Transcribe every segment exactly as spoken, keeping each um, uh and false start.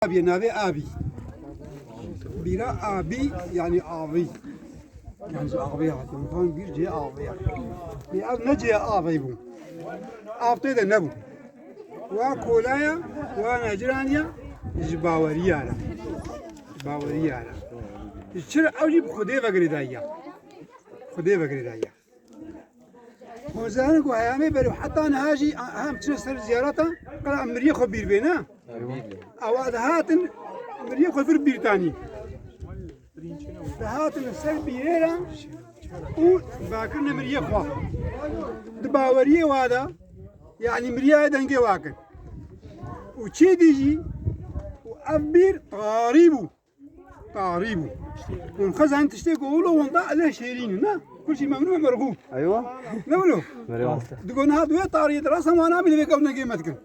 Abî, navê abî. Bîra abî, yanî avî. Yanî ji avê hatiye. Van bîr cihê avê ye. Lê ev ne cihê avê bû. Av tê de nebû. Wa kolaya, wa neciraniya, ji baweriya re. Ji baweriya re. Ji çi re? Ew jî bi Xwedê ve girêdayiya. Xwedê ve girêdayiya. Hûn zanin ku heyamê berê û heta niha jî em çine ser ziyareta, qila em miriyê xwe bîr bê, ne? Ewa dihatin miriyê xwe vir bîr tanî. Dihatin ser bîrê re û bakirine miriyê xwe. Di baweriyê wa de, yanî miriyayê dengê wa kir. Û çê dî jî û ev bîr tarî bû. Tarî bû. Hûn xwe zanin tiştê ku wilo winda ele şêrîn e, ne? Kul şî memnû merxû. Eywa. Ne wilo? Merê mamoste. Digo niha duye tarî de rasa wana bî lê vê ew dengê me dikin.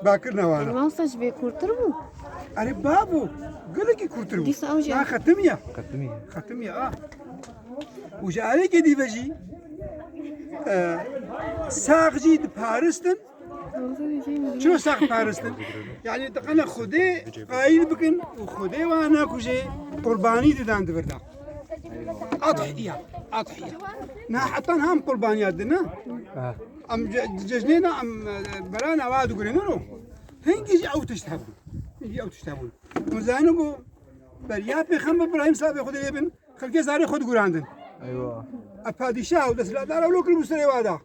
Bakir ne wana. Mamoste ji vê kûrtir bû? Erê babo, gelekî kûrtir bû. Dîsa ew jî. Ha, xetim ya. Xetim ya. Xetim ya, ah. Û ji alêkê dî ve jî, e, sax jî diparistin. Çiro sax paristin? Yanî diqene Xwedê qayîl bikin û Xwedê wan nakujê qurbanî didan di vir de. Adhiya, adhiya. Na hetan ham qurbaniya dine. Em ce-, cejnê ne, em, e, berana wa digurînin û hingî jî ew tişt hebû. Hingî ew tişt hebûn. Hûn zanin ku beriya Pêxember Îbrahîm, silavê Xwedê lê bin, xelkê zarê xwe digurandin. Eywa. E, padîşah û desthilatdar ew lo kiribû serê wa da.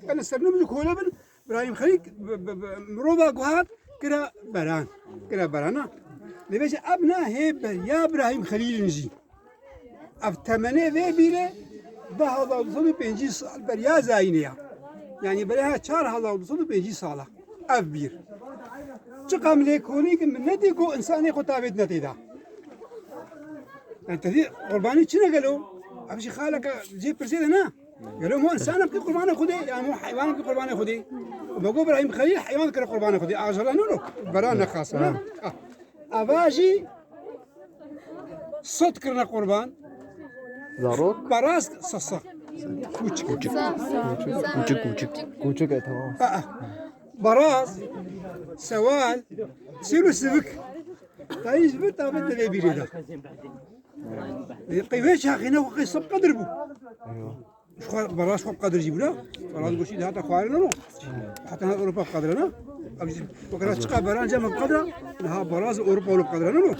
Yanî sernû min kole bin, Birahîm Xelîl bi, bi, bi, mirova guhat kira beran. Kira berana. Lê vêje ev na hê beriya Birahîm Xelîl in jî. Ev temenê vê bîrê du hezar du sed û pêncî sal beriya zayînê ya. Yanî beriya çar hezar du sed û pêncî sala. Ev bîr. Çiqa min lê kolî ki min nedî ku însanê xwe tavêt ne tê de. Yanî te dî qurbanî çi ne gelo? Ev jî xaleke cê pirsê de ne? Gelo mo însan bikî qurbanê Xwedê, ya mo heywan bikî qurbanê Xwedê? Û be go Îbrahîm Xelîl heywan dikire qurbanê Xwedê. Ajala ne lo. Bera nexas, ne? Ha. Ava jî sot kirine qurban. Zarok? Baraz, sasa. Kûçik. Kûçik. Kûçik, kûçik. Kûçik e, tamam. Aa. Baraz, sewal, sêl û sivik. Tayî ji vir tabet divê bîrê de. Qey vê çaxê ne xwe qey sib qedir bû. Eywa. Ji xwe, beraz xwe bi qedir jî bû, ne? Beraz goşî dihata xwarin, ne? Heta niha Ewropa bi qedir e, ne? Ev jî wekera çiqa beran cem bi qedir e, niha beraz Ewropa wilo bi qedir e, ne?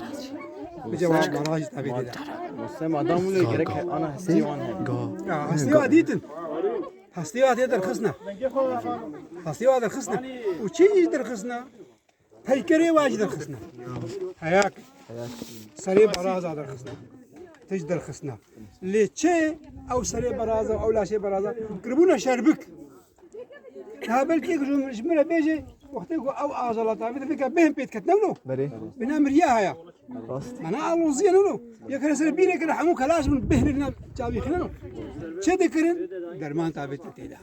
Bi cevab beraz jî tevî dide. Mosem adam wilo gerek ana hestî wan hebe. Ya, hestî wa dîtin. Hestî wa tê derxistina. Hestî wa derxistina. Û çi jî derxistina? Peykerê wa jî derxistina. Heyak. Serê beraza derxistina. Tişt derxistina. Lê çi ew serê beraza, ew laşê beraza kiribûne şerbik. Ha belkî yek ji, ji min re bêje, wextê ku ew azala tavê de vêka bêhn pê diket, ne wilo? Berê. Bina miriya haya. Rast. Mana aloziye ne wilo? Yek here ser bîrê kire hemû kelaş bin bêhnê bina çavî xine no. Çi dikirin? Derman tavê te tê de.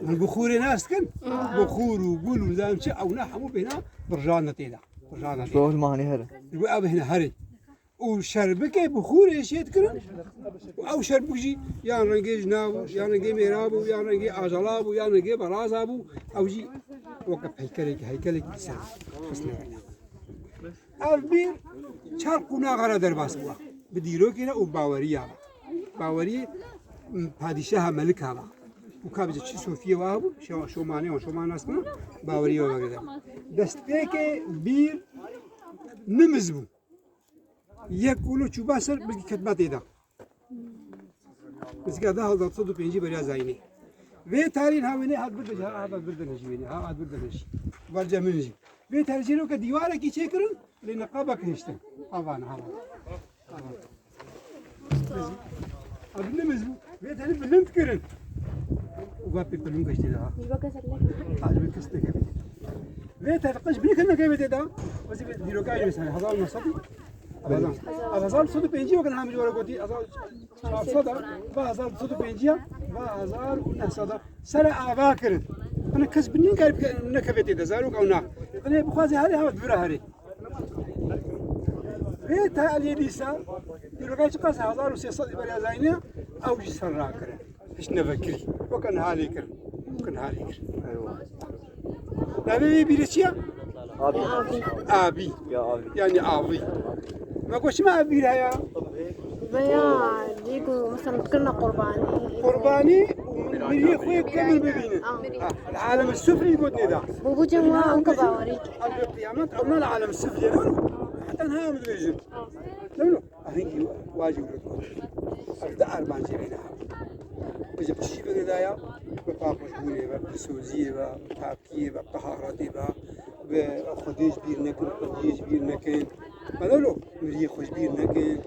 Min buxûrê nas dikin? Buxûr û gul û zanim çi, ew ne hemû bêhna birjandin tê de. Birjandin tê de. Ji bo hilmanê here. Ji bo ev bêhna herê. Û şerbikê buxûrê şêt kirin. Û ew şerbik jî yan rengê jina bû, yan rengê mêra bû, yan rengê ajala bû, yan rengê beraza bû. Ew jî weke peykerekî, heykelekî ser xistine weyna. Ev bîr çar qonaxa re derbas bû. Bi dîrokê re û baweriya ve. Baweriyê, m, padîşaha melika ve. Û ka bize çi sofiyê wa bû, şo-, şomanê wan, şoman nas bû, baweriya ve girê. Destpêkê bîr nimiz bû. Yek kolo çûba ser, bilkî ketba tê de. Nizîka du hezar du sed û pêncî beriya zayînê. Vê tarîn ha wênê hat birde jî, ha hat birde jî wênê, ha hat birde jî. Barca min jî. Vê tarî jî roke dîwarekî çêkirin, lê neqabek hiştin. Havan, havan. Havan. Ev nimiz bû. Vê tarî bilind kirin. Û va pê bilind geçtî daha. Ha, ji kes nekevê. Vê tarî qij bî nekevê tê da. Wezî vê dîrokayê mesela, hezar û neh sed. Hezar û neh sed û pêncî wekî hemî were gotî, hezar û çar sed a, va hezar û neh sed û pêncî a, va hezar û neh sed a. Sere ava kirin. Hani kes bi nîn kar nekeve tê de, zarok ew na. Hani bixwaze herê, hewe dibira herê. Vê te aliyê dîsa, dîroka çiqas hezar û sê sed beriya zayînê, ew jî ser rakirin. Hiç nevekirî. Weke niha lê kirin. Weke niha lê kirin. Eywa. Navê vê bîrê çi ye? Abi. Abi. Ya abi. Yani abi. Ma goşma abi ya. Veya digo mesela kirna qurbani. Qurbani û miriyê xwe kemil bibînin. Ah. Ha, العالم السفلي got nêda. Bu bu cem wa anka bawarî. Ev kıyamet, ama العالم السفلي. Hatta ha mi dibêjin. Ne bileyim. Ahengî wajî wilo dixwin. Ev di armancê bêne. Bi ji çi bigirdaye? Bi paqijbûnê ve, bi soziyê ve, bi pakiyê ve, bi taharetê ve, bi Xwedê ji bîr nekin, Xwediyê ji bîr nekin. Belewlo, miriyê xwe ji bîr nekin,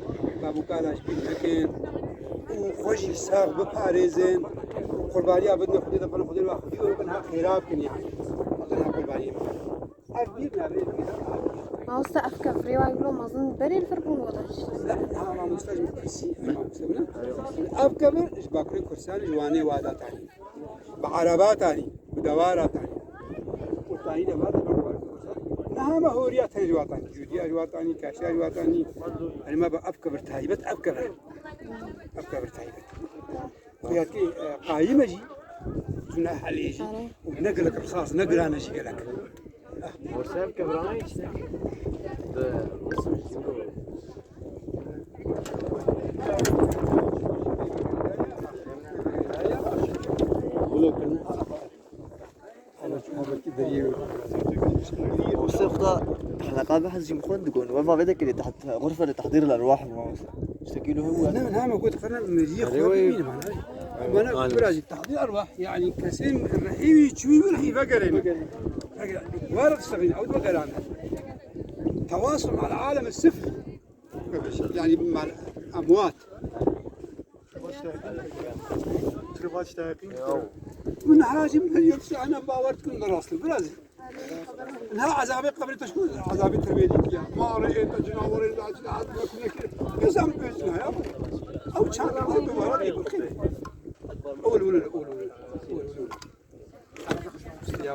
babûkala ji bîr nekin. Û xwe jî sax biparêzin. Qurbaniya bidin Xwedê de, Xwedê ve Xwedî ew bin ha xêra bikin yani. Ew tenha qurbaniyê min. Ev bîr nabê, bîr nabê. Mamoste, ev kevirê wa wilo mezin berê li vir bûn wada jî. Ne, ha, mamoste ji min pirsî, mamoste min. Ev kevir ji Bakurê Kurdistanê ji Wanê wada tanî. Bi ereba tanî, bi dewara tanî. Kurtanî de vate, bi Kurtanî. Niha me horiya tenê ji wa tanî, cudiya ji wa tanî, kaşiya ji wa tanî. Hani me bi ev kevir taybet, ev kevir. Ev kevir taybet. Xuya ki, e, qayîm e jî, tu ne helê jî, û ne gelek rixas, ne giran e jî gelek. Morse ev kevirana işte. Bi, Mamoste, xwe heleqa behs jî xwe digon. Ve vavê de kirê, teht-, xurfe de tehdîr el erwah bû, mamoste. Tiştekî lo hebû. Ne, ne, me got, qirna miriyê xwe bibînim, ana. Bana biraz tehdîr erwah. Yani kesên rehî wî çûyî wî rehî vegerê me. Var tiştekî, ew vegerane. Tewasul mal alem sifr. Yani mal emwat. Niha jî min yek ana bawer dikin bi rastî. Biraz. Niha ezabê qebrê te şkû ezabê tevêlî ya. Marê ê te cinawerê de cina ez ne kine ki. Ezam bêjina ya. Ew çanda dubara dê bixî. Ol, ol, ol, ol.